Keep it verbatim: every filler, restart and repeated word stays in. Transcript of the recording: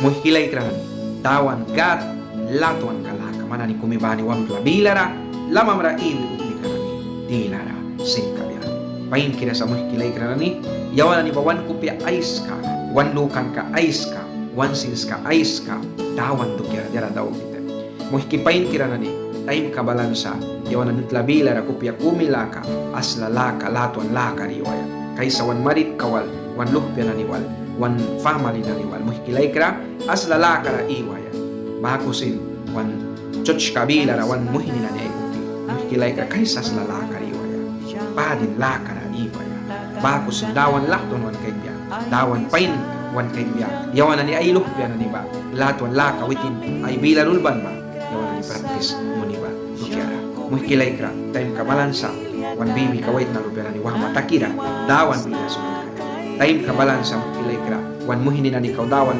Muihki laikra nani, Dawan Gâd latwanka laka man nani kumi bani wamtla bilara, lamamra iwi uplika nani tilara sin kabia. Painkira sa muihki laikra nani, yawan nani ba wan kupia aiska, wan lukanka aiska, wan sinska aiska Dawan dukiara diara dauki taim. Muihki painkira nani, taimka balan sa yawan nani utla bilara kupia kumi laka asla laka latwan lakara iwaia. Kaisa wan maritka wal, wan luhpia nani wal, wan famali nani wal, muihki laikra, asla lakara iwaia. Baku sin wan sertska bilara wan muihni nani aikuki, muihki laikra, kaisa asla lakara iwaia. Padin lakara iwaia. Baku sin Dawan latwan wan kaikbia, Dawan pain wan kaikbia. Yawan nani ai luhpia nani ba latwan laka witin ai bilara ulban ba yawan nani praktis muni ba dukiara. Muihki laikra, taimka balan sa wan bibika waitna lupia nani wahma takira Dawan bila smalkaia. Taimka balan sa muihki laikra, wan muihni nani kau Dawan